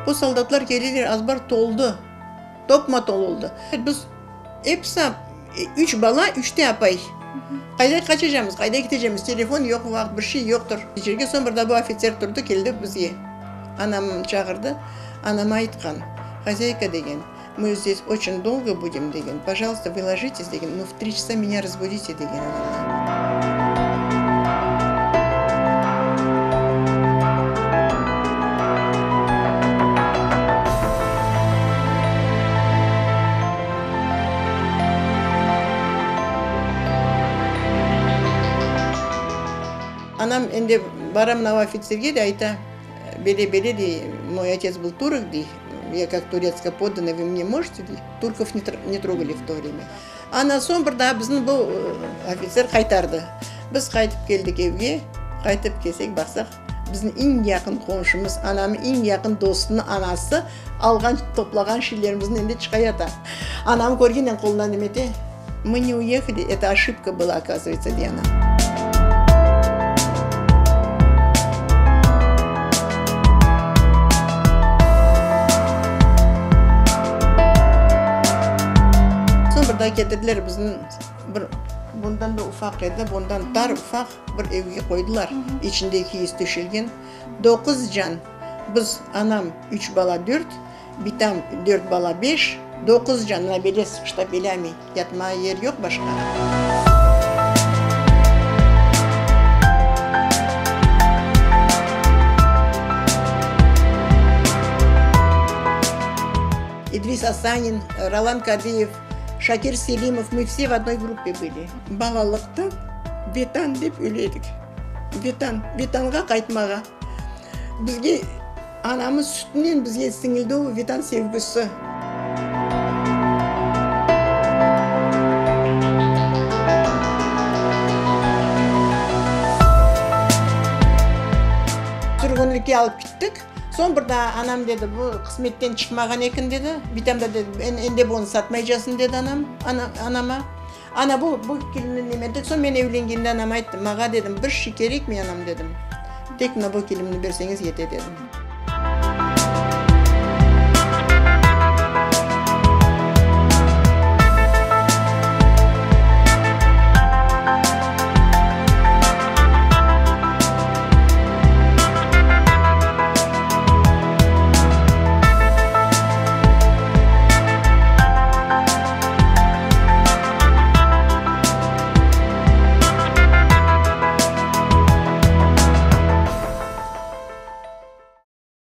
Bu soldatlar keleler, azbar toldı, topma-tol oldı. Biz episi, üç bala, üçte apay. Qayda qaçacamız, qayda ketecemiz, telefon yoq o vaqıt, bir şey yoqtır. Keçerge soñ bir daa bu ofitser turdı, keldi bizge. Anam çağırdı, anama aytqan, Hozâyka, degen, mı zdes oçün dolgo budem, degen, pojalsta, vı lojites, degen, no v tri çasa menya razbudite, degen anama. Anam endi bara mınav ofitserge de ayta, bele-bele, dey, moy otets byl turok, dey, ya kak turetskaya poddanaya, vı mne možete, dey, turkov ne trogали v to vremâ. Ana soñ bir daa bizni bu ofitser qaytardı. Biz qaytıp keldik evge, qaytıp kelsek, baqsaq, Bizim eñ yaqın qonşumız, anamnıñ eñ yaqın dostunıñ anası alğan, toplağan şeylerimizni endi çıqayata. Anam körgenen qolundan nemete, Mı ne uyehali, eto oşibka byla, okazıvaytsa, dey anam. Soñ bir daa ketirdiler bizni bir bundan da ufaq edi, bundan tar ufaq. Bir evge qoydılar, içinde kiyiz töşelgen, doquz can, biz, anam, üç bala, dört, bitam, dört bala, beş, doquz can, mına böyle ştapelâmi, yatmağa yer yoq başqa. İdris Asanin, Rolan Kadiyev, Şakir Selimov, mı vse v odnoy gruppe bıli. Balalıqta Vetan dep öle edik. Vetan, Vetanğa qaytmağa. Bizge anamız sütünen bizge siñildi o Vetan sevgisi. Sürgünlikke alıp kettik. Soñ bir daa anam dedi, bu qısmetten çıqmağan eken dedi. Bitam da dedi, endi bunı satmaycasıñ dedi anam, anama. Ana, bu, bu kilimni neme ettik. Soñ men evlengende anama ayttım, mağa dedim, bir şey kerekmey, anam dedim, tek mına bu kilimni berseñiz yete dedim.